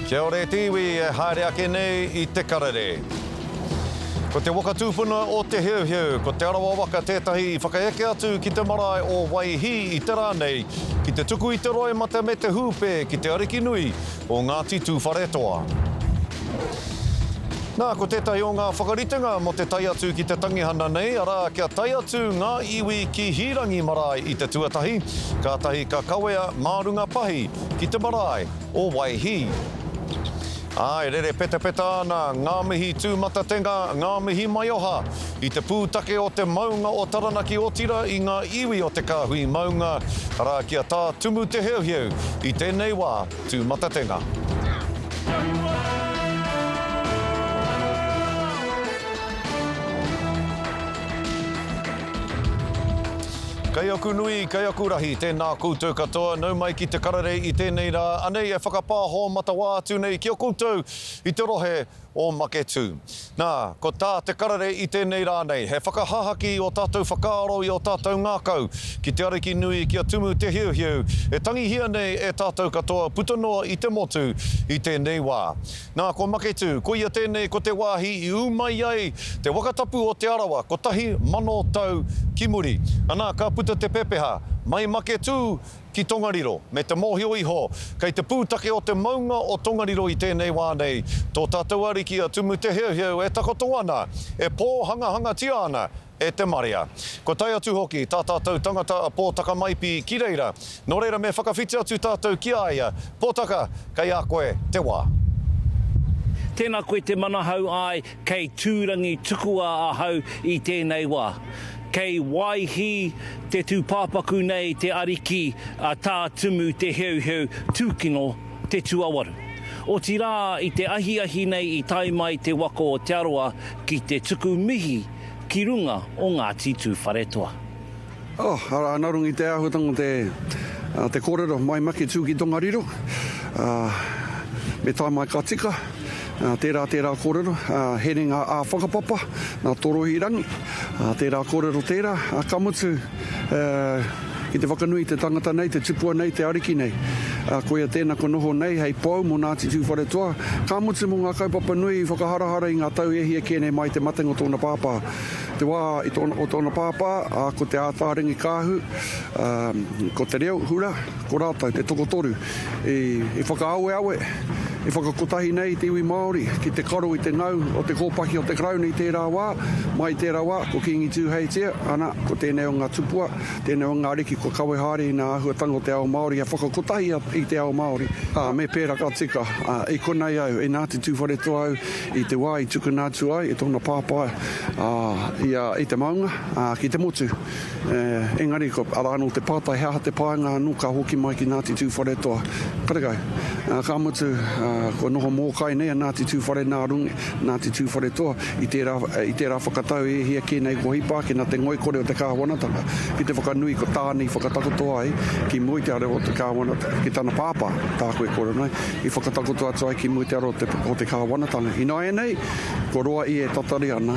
Kia ora e te iwi e haere ake nei i te karere. Ko te waka tūpuna o Te Heuheu, ko Te Arawa waka tētahi i whakaeke atu ki te marae o Waihī i te rā nei, ki te tuku i te roimata me te hūpē ki te ariki nui o Ngāti Tūwharetoa. Nā, ko tētahi o ngā whakaritenga mō te tae atu ki te tangihana nei, arā, kia tae atu ngā iwi ki Hīrangi marae i te tuatahi, kātahi ka kawea mā runga pahi ki te marae o Waihī. Ā, e rere petapeta ana ngā mihi tūmatatenga, ngā mihi maioha i te pūtake o te maunga o Taranaki otirā i ngā iwi o te kāhui maunga, arā, ki a Tā Tumu Te Heuheu i tēnei wā. Tūmatatenga. Kei aku nui, kei aku rahi, tēnā koutou katoa, nau mai ki te karere i tēnei rā, anei e whakapāho matawā atu nei ki a koutou i te rohe o Maketū. Nā, ko tā te karere i tēnei rā nei, he whakahahaki i ō tātou whakaaro, i ō tātou ngākau ki te Ariki nui, ki a Tumu Te Heuheu, e tangihia nei e tātou katoa puta noa i te motu i tēnei wā. Nā, ko Maketū, koia tēnei ko te wāhi i ū mai ai te waka tapu o Te Arawa 1000 tau ki muri. Anā, ka puta te pepeha, mai Maketū, ki Tongariro, me te mōhio iho, kei te pūtake o te maunga o Tongariro i tēnei wā nei, tō tātou Ariki a Tumu Te Heuheu e takoto ana, e pōhangahangatia ana e te marea. Kua tae atu hoki tā tātou tangata a Pōtaka Maipi ki reira, nō reira me whakawhiti atu tātou ki a ia. Pōtaka, kei a koe te wā. Tēnā koe te manahau āe kei Tūrangi tukua ahau i tēnei wā. Kei Waihī te tūpāpaku nei te ariki a Tā Tumu Te Heuheu Tūkino Te Tuawaru. Otirā i te ahiahi nei i tae mai te waka o Te Arawa ki te tuku mihi ki runga o Ngāti Tūwharetoa. Oh, arā, nā runga i te āhuatanga o te, te kōrero mai Maketū ki Tongariro, ā, me tae mai ka tika, ā, tērā, tērā kōrero, ā, herenga ā-whakapapa, nā Toroihi Rangi, ā, tērā kōrero tērā, ā, ka mutu, ā, ki te whakanui i te tangata nei, te tupua nei, te ariki nei. Ā, koia tēnā kua noho nei hei pou mō Ngāti Tūwharetoa, ka mutu mō ngā kaupapa nui i whakaharahara i ngā tau e hia kē nei mai i te matenga o tōna pāpā. Te wā i tōna, o tōna pāpā, ā, ko Te Ātaarangi-kāhu, ā, ko Te Reo, Hura, ko rātou, te tokotoru, i, i whakaaweawe, i whakakotahi nei i te iwi Māori ki te karo i te ngau o te kōpaki o te Karauna i tērā wā, mai i tērā wā, ko Kīngi Tūheitia, ana, ko tēnei o ngā tupua, tēnei o ngā ariki kua kawe haere i ngā āhuatanga o te ao Māori kia whakakotahi i te ao Māori. Ā, me pērā ka tika, ā, i konei au, i Ngāti Tūwharetoa au, I te wā i tukuna atu ai e tōna pāpā i a i te maunga, ā, ki te motu. Engari, ko, arā anō te pātai, he aha te painga anō ka hoki mai ki Ngāti Tūwharetoa? Karekau. Ā, ka mutu, ā, kua noho mōkai nei a Ngāti Tūwhare nā runga, Ngāti Tūwharetoa i tērā, i tērā whakatau e hia kē nei kua hipa ake nā te ngoikore o te kāwanatanga ki te whakanui ko tāna i whakatakoto ai ki mua i te aro o te kāwana, ki tana pāpā, tāku e kōrero nei. i whakatakoto atu ai ki mua i te aro o te kāwanatanga. Ināianei, kua roa ia e tatari ana,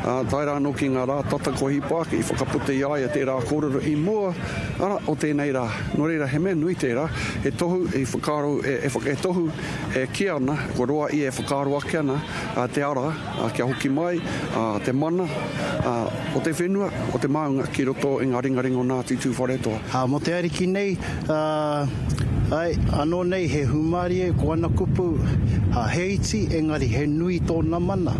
ā, tae rā anō ki ngā rā tata kua hipa ake, i whakaputa i a ia tērā kōrero i mua, arā, o tēnei rā. Nō reira, he mea nui tērā, he tohu i whakaaro, he tohu e kī ana, kua roa ia e whakaaro ake ana te ara kia hoki mai te mana o te whenua, o te maunga ki roto i ngā ringaringa o Ngāti Tūwharetoa. Ā, mō te Ariki nei, ā, āe, anō nei he hūmārie ko ana kupu, ā, he iti, engari he nui tōna mana.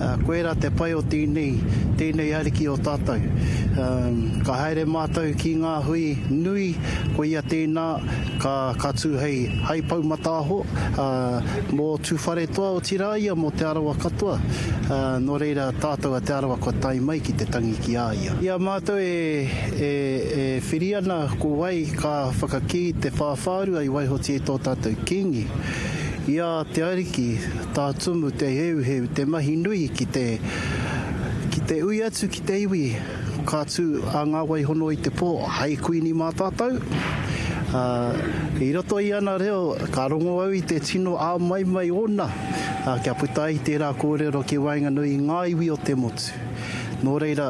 Ā, koirā te pai o tēnei, tēnei Ariki o tātou. Ā, ka haere mātou ki ngā hui nui, koia tēnā, ka, ka tū hei, hei pou mataaho, ā, mō Tūwharetoa, otirā ia mō Te Arawa katoa. Ā, nō reira, tātou a Te Arawa kua tae mai ki te tangi ki a ia. I a mātou e, e, e whiri ana ko wai ka whakakī te whāwhārua i waihotia e tō tātou Kīngi, i a Te Ariki, tā Tumu Te Heuheu te mahi nui ki te, ki te ui atu ki te iwi ka tū a Ngā Waihono i te pō hei Kuini mā tātou. Ā, i roto i ana reo ka rongo au i te tino āmaimai ōna, ā, kia puta ai tērā kōrero ki waenganui i ngā iwi o te motu. Nō reira,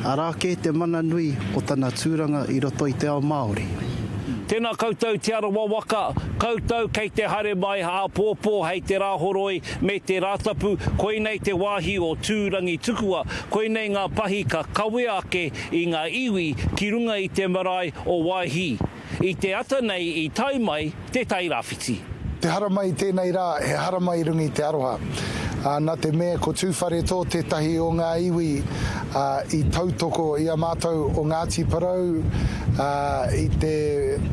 arā kē te mana nui o tana tūranga i roto i te ao Māori. Tēnā koutou Te Arawa waka, koutou kei te haere mai āpōpō hei te Rāhoroi me te Rātapu, koinei te wāhi o Tūrangitukua, koinei ngā pahi ka kawea ake i ngā iwi ki runga i te marae o Waihī. I te ata nei i tae mai Te Tairāwhiti. Te haramai i tēnei rā, he haramai i runga i te aroha. Ā, nā te mea ko Tūwharetoa tētahi o ngā iwi, ā, i tautoko i a mātou o Ngāti Porou, ā, i te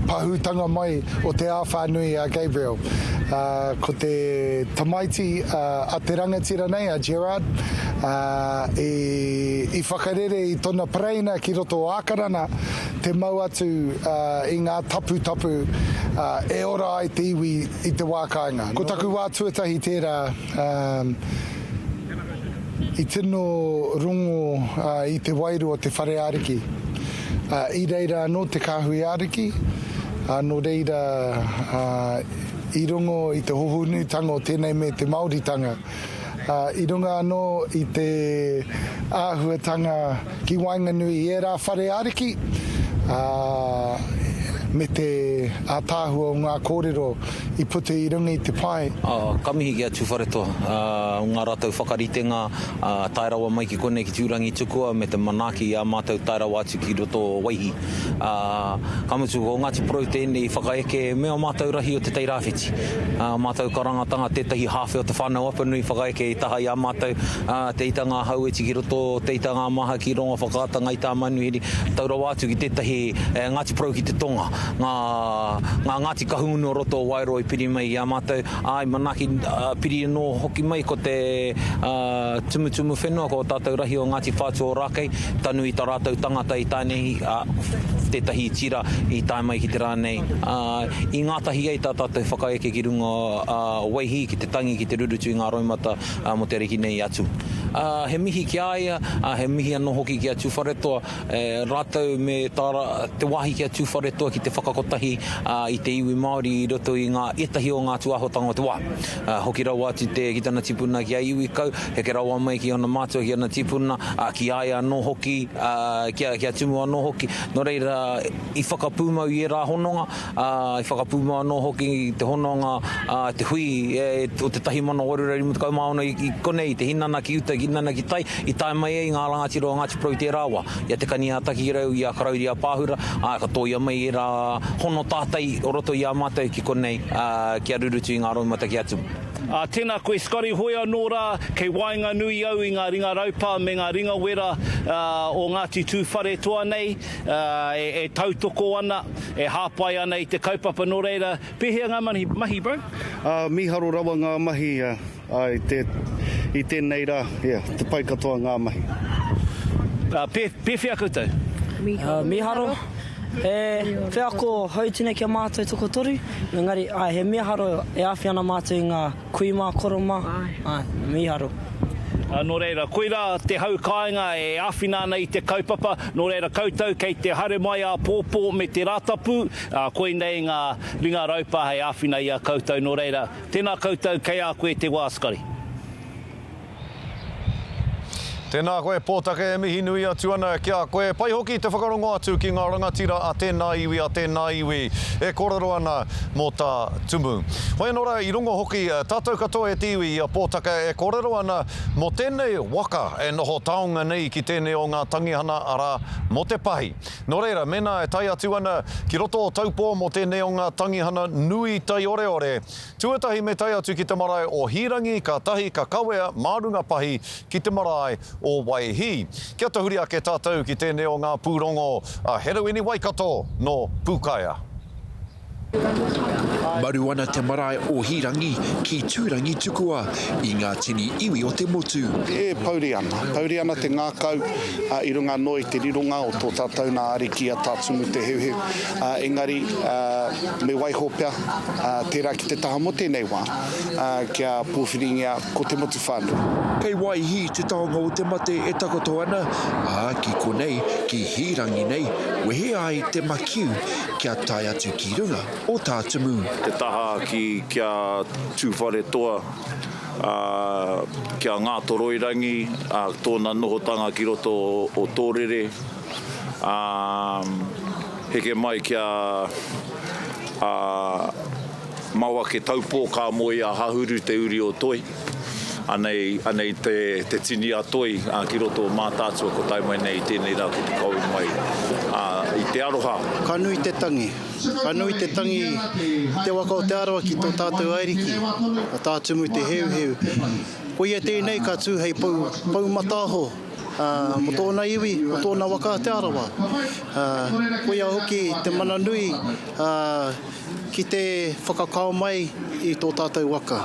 pahūtanga mai o te āwhā nui a Gabriel. Ā, ko te tamaiti a te rangatira nei, a Gerard, ā, i, i whakarere i tona pereina ki roto o Ākarana, te mau atu i ngā taputapu e ora ai te iwi i te wā kāinga. Ko taku wā tuatahi tērā i tino rongo i te wairua o te whare ariki. I reira anō te kāhui ariki, nō reira i rongo i te hohonutanga o tēnei me te Māoritanga. I runga anō i te āhuatanga ki waenganui i ērā whare ariki, ā, me te ātaahua o ngā kōrero i puta i runga i te pae. Ā, ka mihi ki a Tūwharetoa, ā, ngā rātou whakaritenga, ā, tae rawa mai ki konei ki Tūrangitukua me te manaaki i a mātou tae rawa atu ki roto o Waihi. Ā, ka mutu ko Ngāti Porou tēnei i whakaeke me ō mātou rahi o Te Tairāwhiti. Ā mātou karangatanga tētahi hāwhe o Te Whānau-a-Apanui whakaeke i taha i a mātou, ā, Te Ita Ngā Hauiti ki roto, Te Ita Ngā Maha ki Rongowhakaata, Ngāi Tāmanuhiri, tau rawa atu ki tētahi Ngāti Porou ki te tonga, ngā, ngā Ngāti Kahungunu o roto o Wairoa i piri mai i a mātou, ā, i manaaki, ā, piri anō hoki mai ko te, ā, tumutumu whenua, ko ō tātou rahi o Ngāti Whātua Ōrākei, tanu i tā rātou tangata i tae nei, ā, tētahi tira i tae mai ki te rā nei, ā, i ngātahi ai tā tātou whakaeke ki runga o Waihī ki te tangi, ki te rurutu i ngā roimata mō te ariki nei atu. Ā, he mihi ki a ia, ā, he mihi anō hoki ki a Tūwharetoa, e, rātou me tā, te wāhi ki a Tūwharetoa ki te whakakotahi i te iwi Māori i roto i ngā, ētahi o ngā tūāhuatanga o te wā. Ā, hoki rawa atu te, ki tana tipuna ki a Iwikau, heke rawa mai ki ōna mātua, ki ōna tīpuna, ā, ki a ia anō hoki, ā, ki a, ki a Tumu anō hoki. Nō reira, i whakapūmau i ērā hononga, ā, i whakapūmau anō hoki i te hononga, ā, te hui o te 1856 i konei, i te hinana ki uta, hinana ki tai, i tae mai ai ngā rangatira o Ngāti Porou i tērā wā, i a Te Kani-ā-Takirau, i a Karauri-ā-Pāhura, ā, ka tōia mai ērā hono tātai o roto i a mātou ki konei, ā, kia rurutu i ngā roimata ki a Tumu. Ā, tēnā koe Scotty, hoi anō rā, kei waenganui au i ngā ringa raupā me ngā ringa wera o Ngāti Tūwharetoa nei, e tautoko ana, e hāpai ana i te kaupapa, nō reira, pēhea ngā mahi, mahi bro? Ā, mīharo rawa ngā mahi i te, i tēnei rā, yeah, te pai katoa ngā mahi. Ā, pē, pēwhea koutou? Mīharo. Mīharo. He wheako hou tēnei ki a mātou tokotoru, engari, āe, he mīharo e āwhi ana mātou i ngā kui mā, koro mā, āe, mīharo. Nō reira, koirā te hau kāinga e āwhina ana i te kaupapa, nō reira koutou kei te haere mai āpōpō me te Rātapu, koinei ngā ringa raupa hei āwhina i a koutou, nō reira, tēnā koutou, kei a koe te wā, Scotty. Tēnā koe Pōtake e mihi nui atu ana ki a koe. Pai hoki te whakarongo atu ki ngā rangatira a tēnā iwi, a tēnā iwi e kōrero ana mō tā Tumu. Hoi anō rā, i rongo hoki tātou katoa e te iwi i a Pōtake e kōrero ana mō tēnei waka e noho taonga nei ki tēnei o ngā tangihana, arā, mō te pahi. Nō reira, mēnā e tae atu ana ki roto o Taupō mō tēnei o ngā tangihana nui taioreore, Tuatahi me tae atu ki te marae o Hīrangi, kātahi ka kawea mā runga pahi ki te marae o Waihī. Kia tahuri ake tātou ki tēnei o ngā pūrongo a Herewini Waikato nō Pūkaea. Maru ana te marae o Hīrangi ki Tūrangitukua i ngā tini iwi o te motu. E pouri ana, pouri ana te ngākau i runga anō i te rironga o tō tātou nā Ariki a Tā Tumu Te Heuheu. Engari, me waiho pea tērā ki te taha mō tēnei wā, kia pōwhiringia ko te motu whānui. Kei Waihī te taonga o te mate e takoto ana, ā, ki konei, ki Hīrangi nei, wehe ai te makiu kia tae atu ki runga o Tātumu. Te taha ki ki a Tūwharetoa, ā, ki a Ngātoroirangi, ā, tōna nohotanga ki roto o Tōrere, ā, heke mai ki a. Ā, Mawake Taupō ka moe i a Hahuru te uri o Toi. Anei, anei te, te tini a Toi, ā, ki roto o Mātaatua ko tae mai nei i tēnei rā ki te kawe mai, ā, i te aroha. Ka nui te tangi. Ka nui te tangi i te waka o Te Arawa ki tō tātou Ariki, a Tā Tumu Te Heuheu. Koia tēnei ka tū hei pou, pou mataaho mō tōna iwi, mō tōna waka a Te Arawa. Koia hoki te mana nui ki te whakakao mai i tō tātou waka.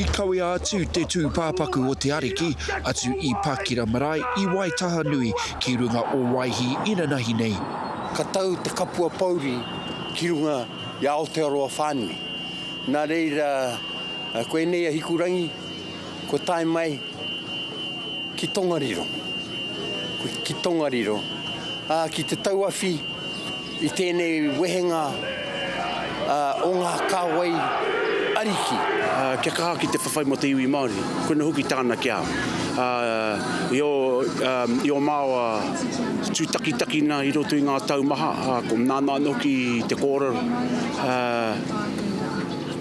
I kawea atu te tūpāpaku o te Ariki atu i Pakira Marae i Waitahanui ki runga o Waihī inanahi nei. Ka tau te kapua pouri ki runga i a Aotearoa whānui. Nā reira, koinei a Hikurangi, kua tae mai ki Tongariro, ki Tongariro, ā, ki te tauawhi i tēnei wehenga o ngā kāwai ariki. Kia kaha ki te whawhai mō te iwi Māori, koina hoki tāna ki a i ō, i ō māua tūtakitakina i roto i ngā tau maha, ā, ko nāna anō hoki te kōrero,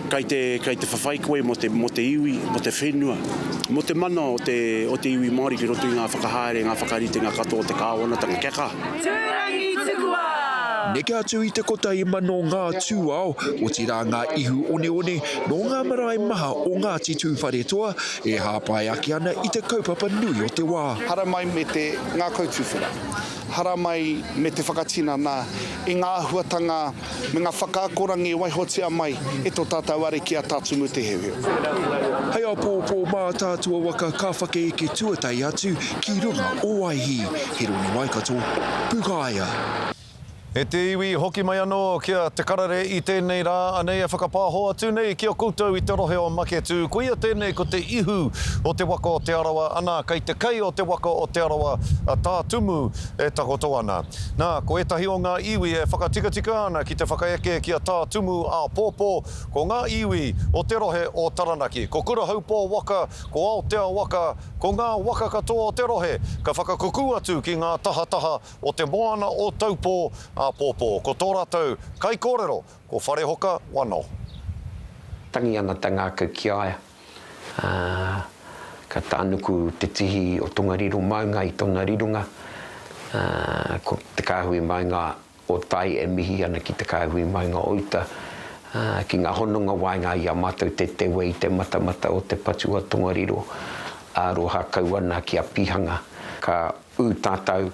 Kei te, kei te whawhai koe mō te, mō te iwi, mō te whenua, mō te mana o te, o te iwi Māori ki roto i ngā whakahaere, ngā whakaritenga katoa o te kāwanatanga. Kia kaha! Tūrangi Tukua! Neke atu i te 1,000 ngā tūao, otirā ngā ihu oneone nō ngā marae maha o Ngāti Tūwharetoa e hāpai ake ana i te kaupapa nui o te wā. Haramai me te ngākau tuwhera. Haramai me te whakatinana i ngā āhuatanga me ngā whakaakorangi i waihotia mai e tō tātou Ariki a Tā Tumu Te Heuheu. Hei āpōpō Mātaatua waka ka whakaeke tuatahi atu ki runga o Waihī, Heroni Waikato, Pukaia. E te iwi, hoki mai anō ki a Te Karere i tēnei rā, anei e whakapāho atu nei ki a koutou i te rohe o Maketū. Koia tēnei ko te ihu o te waka o Te Arawa, ana, kei te kei o te waka o Te Arawa a Tā Tumu e takoto ana. Nā, ko ētahi o ngā iwi e whakatikatika ana ki te whakaeke ki a Tā Tumu āpōpō, ko ngā iwi o te rohe o Taranaki. Ko Kurahaupō waka, ko Aotea waka, ko ngā waka katoa o te rohe ka whakakukū atu ki ngā tahataha o te moana o Taupō āpōpō. Ko tō rātou kaikōrero ko Wharehoka Wano. Tangi ana te ngākau ki a ia, ā, ka tānuku te tihi o Tongariro maunga i tōna rironga, ā, ko te kāhui maunga o tai e mihi ana ki te kāhui maunga o uta, ā, ki ngā hononga waenga i a mātou te tewe i te matamata o te patu a Tongariro, aroha kau ana ki a Pihanga, ka ū tātou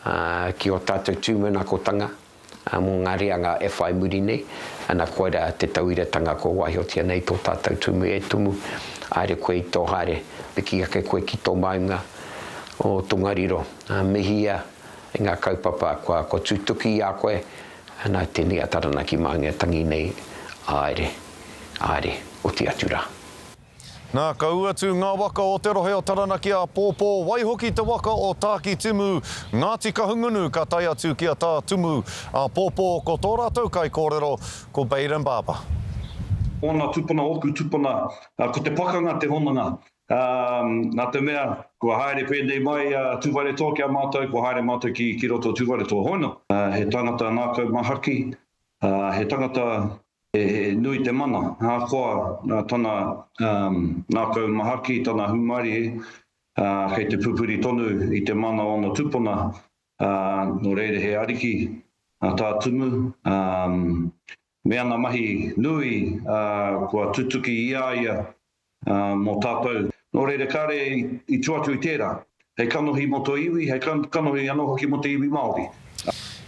ki ō tātou tūmanakotanga mō ngā reanga e whai muri nei, ana koirā te tauiratanga kua waihotia nei tō tātou tumu e Tumu, haere koe i tō haere, piki ake koe ki tō maunga o Tongariro, mihia i ngā kaupapa kua tutuki i a koe, ana tēnei a Taranaki Maunga e tangi nei, haere, haere, oti atu rā. Nā, ka ū atu ngā waka o te rohe o Taranaki āpōpō, waihoki te waka o Tākitimu, Ngāti Kahungunu ka tae atu ki a Tā Tumu āpōpō, ko tō rātou kaikōrero, ko Bayden Barber. Ōna tupuna, ōku tupuna, ko te pakanga te hononga. Nā te mea, kua haere pēnei mai a Tūwharetoa ki a mātou, kua haere mātou ki roto o Tūwharetoa. Hono, he tangata ngākau mahaki, he tangata He nui te mana, ahakoa tana ngākau mahaki, tana hūmārie, kei te pupuri tonu i te mana o ana tupuna, nō reira he ariki tā Tumu, me ana mahi nui kua tutuki i a ia mō tātou. Nō reira, kāre i tua atu i tērā, hei kanohi mō tō iwi, hei kanohi anō hoki mō te iwi Māori.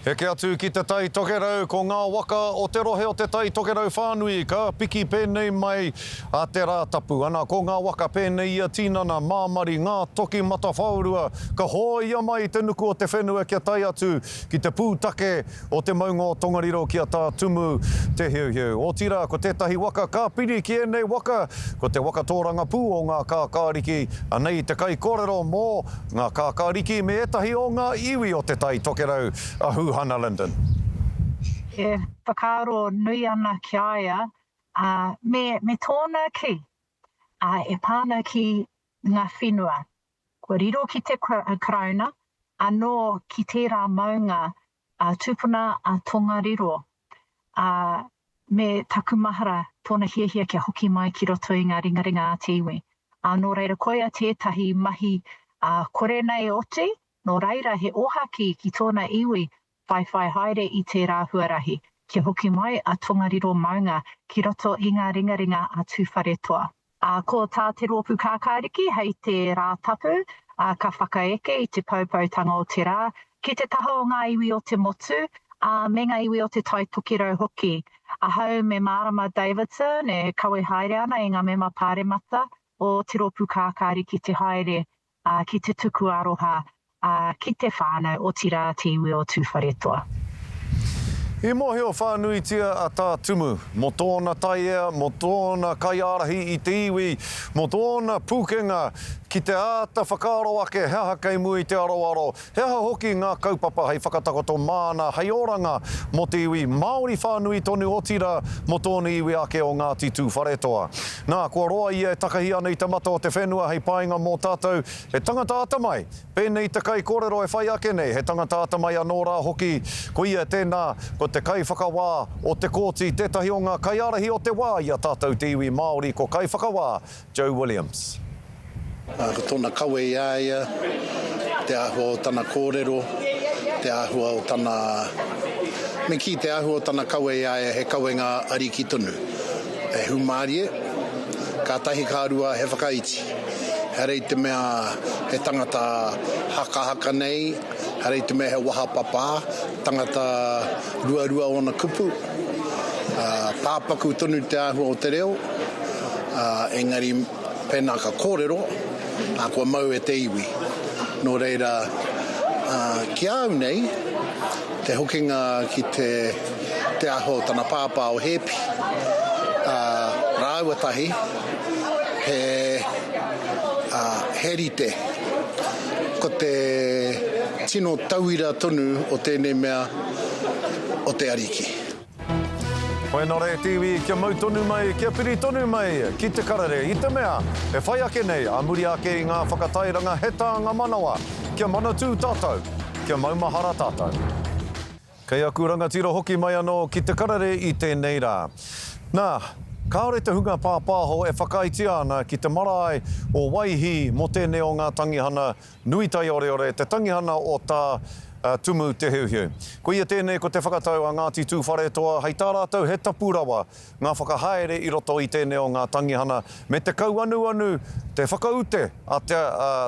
Heke atu ki Te Tai Tokerau, ko ngā waka o te rohe o Te Tai Tokerau whānui ka piki pēnei mai a te Rātapu. Ana, ko ngā waka pēnei i a Tinana, Māmari, Ngā Toki Matawhaorua, ka hōia mai i te nuku o te whenua kia tae atu ki te pūtake o te maunga o Tongariro ki a Tā Tumu Te Heuheu. Otirā, ko tētahi waka ka piri ki ēnei waka, ko te waka tōrangapū o ngā kākāriki, anei te kaikōrero mō ngā kākāriki me ētahi o ngā iwi o Te Tai Tokerau, a Huhana Lyndon. E whakaaro nui ana ki a ia, ā, me, me tōna kī, ā, e pā ana ki ngā whenua. Kua riro ki te Karauna. anō ki tērā maunga a tupuna a Tongariro, ā, me taku mahara tōna hiahia kia hoki mai ki roto i ngā ringaringa a te iwi. Ā, nō reira koia tētahi mahi, ā, kore nei e oti, nō reira he ōhaki ki tōna iwi whaiwhai haere i tērā huarahi, kia hoki mai a Tongariro maunga ki roto i ngā ringaringa a Tūwharetoa. Ā, ko tā Te Rōpū Kākāriki hei te Rātapu, ā, ka whakaeke i te poupoutanga o te rā, ki te taha o ngā iwi o te motu, ā, me ngā iwi o Te Tai Tokerau hoki. Ahau me Mārama Davidson e kawe haere ana i ngā mema pāremata o Te Rōpū Kākāriki te haere ā, ki te tuku aroha, ā, ki te whānau, otirā te iwi o Tūwharetoa. I mōhio whānuitia a Tā Tumu mō tōna taiea, mō tōna kaiārahi i te iwi, mō tōna pūkenga ki te āta whakaaro ake he aha kei mua i te aroaro, he aha hoki ngā kaupapa hei whakatakoto māna hei oranga mō te iwi Māori whānui tonu otirā mō tōna iwi ake o Ngāti Tūwharetoa. Nā, kua roa ia e takahi ana i te mata o te whenua hei painga mō tātou, he tangata atamai, pēnei te kaikōrero e whai ake nei, he tangata atamai anō rā hoki, ko ia tēnā, ko te kaiwhakawā o te kōti, tētahi o ngā kaiārahi o te wā i a tātou te iwi Māori, ko Kaiwhakawā Joe Williams. Ā, ko tōna kawe i a ia, te āhua o tana kōrero, te āhua o tana, me kī, te āhua o tana kawe i a ia he kawenga ariki tonu. He hūmārie, kātahi ka rua he whakaiti. Ehara i te mea he tangata hakahaka nei, ehara i te mea he waha papā, tangata ruarua ōna kupu, ā, pāpaku tonu te āhua o te reo, ā, engari Pēnā ka kōrero, ā, kua mau e te iwi. Nō reira, ā, ki a au nei, te hokinga ki te, te aho o tana pāpā o Hēpi, ā, rāua tahi, he, ā, he rite. Ko te tino tauira tonu o tēnei mea o te Ariki. Koinā rā e te iwi, kia mau tonu mai, kia piri tonu mai ki te karere i te mea e whai ake nei a muri ake i ngā whakatairanga he tānga manawa, kia manatū tātou, kia maumahara tātou. Kei aku rangatira hoki mai anō ki te karere i tēnei rā. Nā, kāore te hunga pāpāho e whakaaetia ana ki te marae o Waihī mō tēnei o ngā tangihana Nui taioreore te tangihana o Tā Tumu Te Heuheu. Koia tēnei ko te whakatau a Ngāti Tūwharetoa hei tā rātou he tapu rawa ngā whakahaere i roto i tēnei o ngā tangihana me te kauanuanu te whakaute a te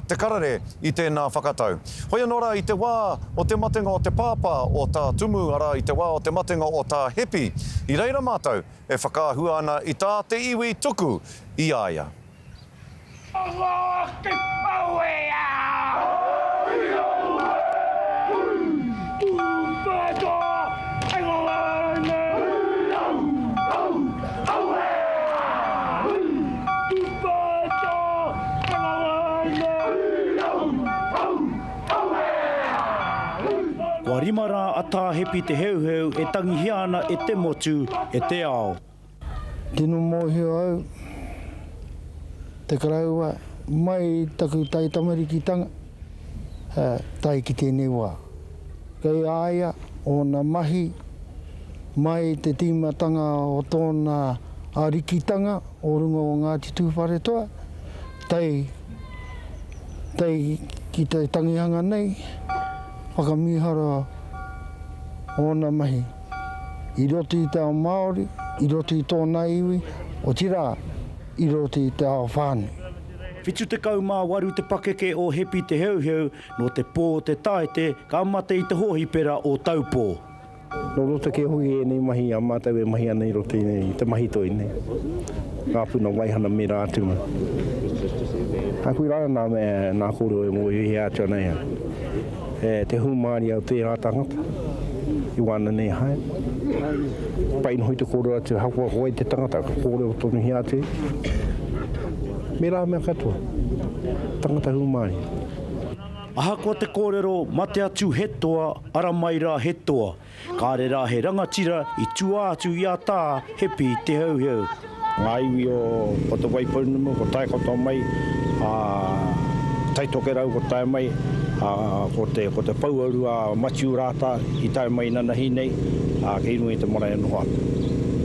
Te Karere i tēnā whakatau. Hoi anō rā i te wā o te matenga o te pāpā o Tā Tumu arā i te wā o te matenga o Tā Hepi i reira mātou e whakaahua ana i tā te iwi tuku i a ia. Kua rima rā a Tā Hepi Te Heuheu e tangihia ana e te motu, e te ao. Tino mōhio au te koroua mai i taku taitamarikitanga tae ki tēnei wā. Kei a ia ōna mahi mai i te tīmatanga o tōna arikitanga o runga o Ngāti Tūwharetoa tae tae ki te tangihanga nei, whakamīharo ōna mahi. I roto i te ao Māori, i roto i tōna iwi, otirā, i roto i te ao whānui. 78 te pakeke o Hepi Te Heuheu nō te pō o te Tāite ka mate i te hōhipera o Taupō. Nō roto kē hoki ēnei mahi a mātou e mahi ana i roto i te mahi toi nei, ngā puna waihana me rā atu. Ā, koirā nā nā kōrero e mōhiohia atu ana ia. E te hūmārie o tērā tangata i wāna nei haere. Pai noho i te kōrero atu, ahakoa ko wai te tangata, ka kōrero tonuhia atu e. Me rā mea katoa, tangata hūmārie. Ahakoa te kōrero, mate atu he toa, ara mai rā he toa. Kāre rā he rangatira i tua atu i a Tā Hepi Te Heuheu. Ngā iwi o ko Te Waipounamu ko tae katoa mai, a Taitokerau ko tae mai. Ā, ko te, ko te pouaru a Matiu Rātā i tae mai nanahi nei, ā, kei runga i te marae e noho ana.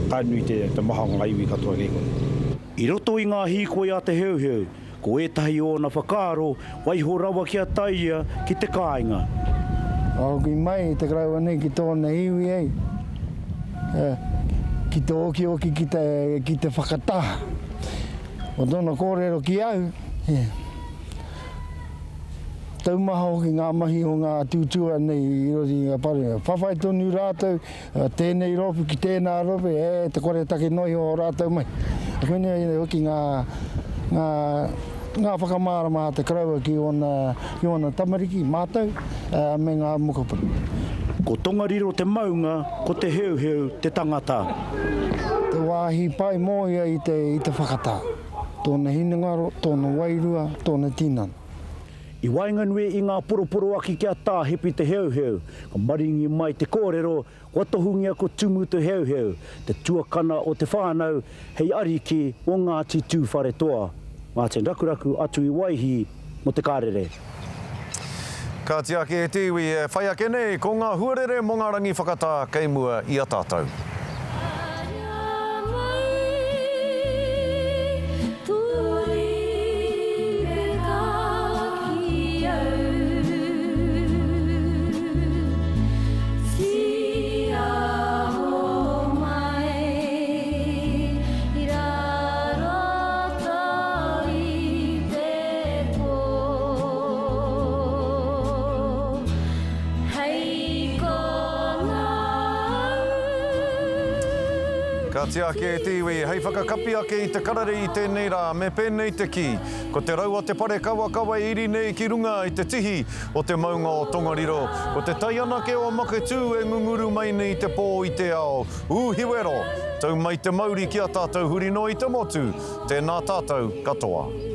Ka nui te, te maha o ngā iwi katoa kei konei. I roto i ngā hīkoi a Te Heuheu, ko ētahi o ōna whakaaro, waiho rawa kia tae ia ki te kāinga. Ka hoki mai te karaua nei ki tōna iwi ei, ki te okioki ki te, ki te whakataha. Ko tōna kōrero ki au, Taumaha hoki ngā mahi o ngā tūtūa nei i roto i ngā pare. Whawhai tonu rātou, tēnei rōpū ki tēnā rōpū, e te koretake noa iho o rātou mahi. Koinei hoki ngā, ngā, ngā whakamārama a te koroua ki ōna, ki ōna tamariki, mātou, me ngā mokopuna. Ko Tongariro te maunga, ko Te Heuheu te tangata. Te wāhi pai mō ia i te, i te whakatā. Tōna hinengaro, tōna wairua, tōna tinana. I waenganui i ngā poroporoaki ki a Tā Hepi Te Heuheu, ka maringi mai te kōrero, kua tohungia ko Tumu Te Heuheu, te tuakana o te whānau, hei ariki mō Ngāti Tūwharetoa, Ngāti Rakuraku atu i Waihī mō Te Karere. Ka tiaki e te iwi e whai ake nei ko ngā huarere mō ngā rangi whakatā kei mua i a tātou. Ka tiaki e te iwi, hei whakakapi ake i te karere i tēnei rā, me pēnei te kī, ko te rau o te pare kawakawa e iri nei ki runga i te tihi o te maunga o Tongariro, ko te tai anake o Maketū e ngunguru mai nei te pō i te ao, ūhiwero, tau mai te mauri ki a tātou huri noa i te motu, tēnā tātou katoa.